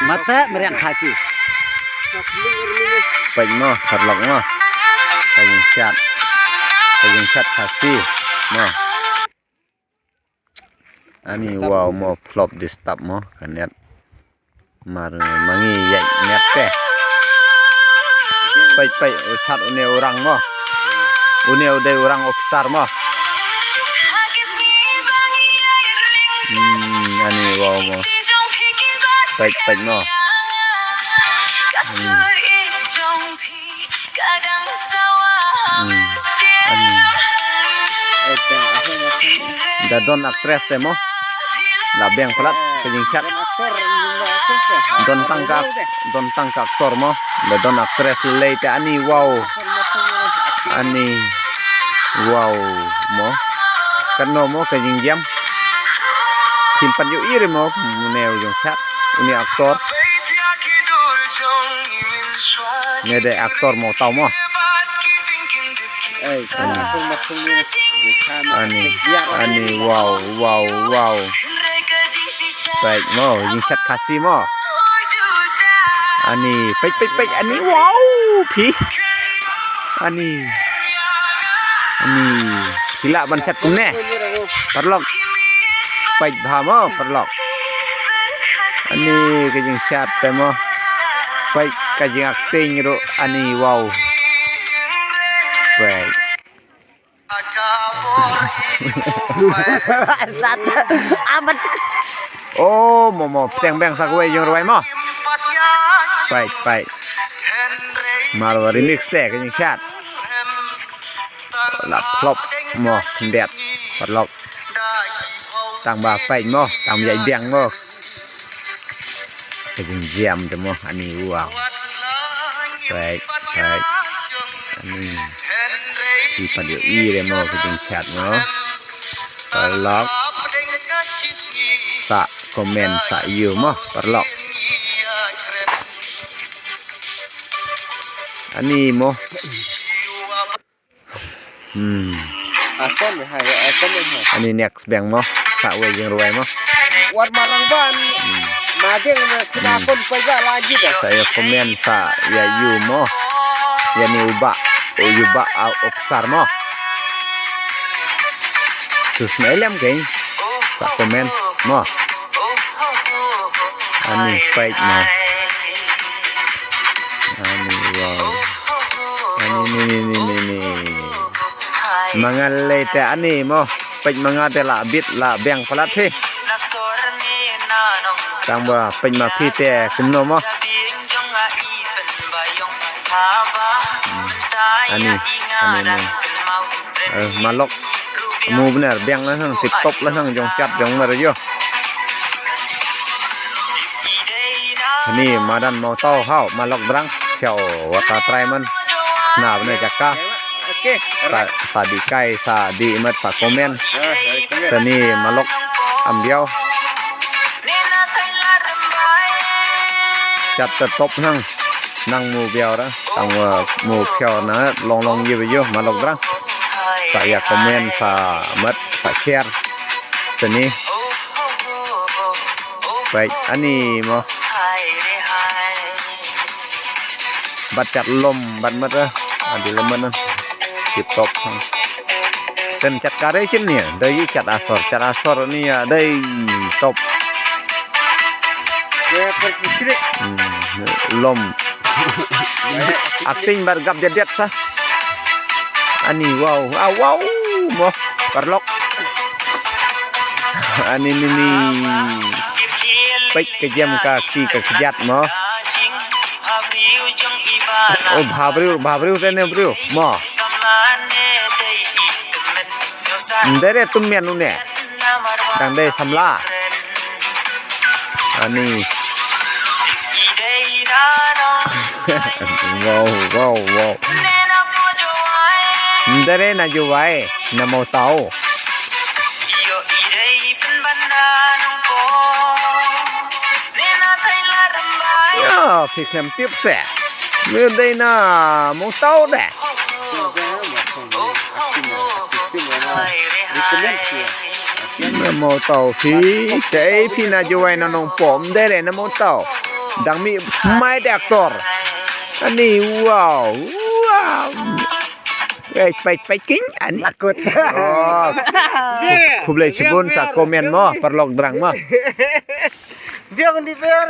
Mata meriang khasi. Pej mo perlok mo kajing chat kajing chat khasi mo ani wow mo flop disturb mo kanet mar mangi yai net te pej pej chat une orang mo une udah orang officer mo hmm ani wow mo pej pej mo hmm ani da don actress te mo la beng pelat kejing chat don tang ka don tang ka aktor mo da don actress lei te ani wow ani wow mo kano mo kejing jam simpan yu iri mo neo jong chat uni aktor ne de aktor mo tau mo ani ani wow wow wow baik mo jing chat khasi mo ani pej pej pej ani wow phi ani ani khila ban chat kum ne perlok pej bha mo perlok ani ke jing chat te mo pej ka jing acting ro ani wow baik Amat. Oh, mo mo teng beng sa kuwe jing ruai mo. Baik, baik. Mar remix te ke jing chat. La plop mo det perlok. Tang ba paik mo, tang dạy beng mo. Ke jing jam te mo ani wow. Baik, baik. Ani thì phần điều y để mo ke jing chat mo. Perlok sa komen sa you mo perlok. Ani mo. Hmm. Ani next bang mo sa we jing ruai mo. Saya komen sa ya you mo. Ya ni uba yuba oksar mo. Susmailem kay sa komen mo. Ani fight mo. Ani wow. Ani ni ni ni ni ni. Mangalay te ani mo. Pej mga te la bit la beng palat thi. Tang ba pej ma phi te kumno mo. Ani ani ni. Malok mu benar beng lah hang tip top lah hang jong chat jong mar yo. Ani madan mau tau hau malok drang theo wata trai man. Na benar jaka. Sa sa di kai sa di mat sa komen. Sani malok ambiau. Chat te top hang nang mu biau ra tang mu phiao na long long ye yo malok drang. Sa ya komen sa mat sa share. Sani baik ani mo bat chat lom bat mat ra di lemen tip top dan cat kare chin ni đây cat asor cat asor ni đây top lom acting bar gap jedet sa ani wow ah wow mo perlok ani ni ni pek ke jam ka ki ka kejat mo oh bhabriu bhabriu tene briu mo ndere tummian une dang de samla ani wow wow wow ndere na juwai na mau tau ya phi klem tiếp sẻ mưa đây na mau tau đẻ na mau tau phi chạy phi na juwai na nong pom ndere na mau tau. Dang mi mai de aktor. Ani wow. Wow. Eh pai pai king ani. Lakut. Oh. Kublai sebun sa komen mo perlok drang mo. Biang di biar.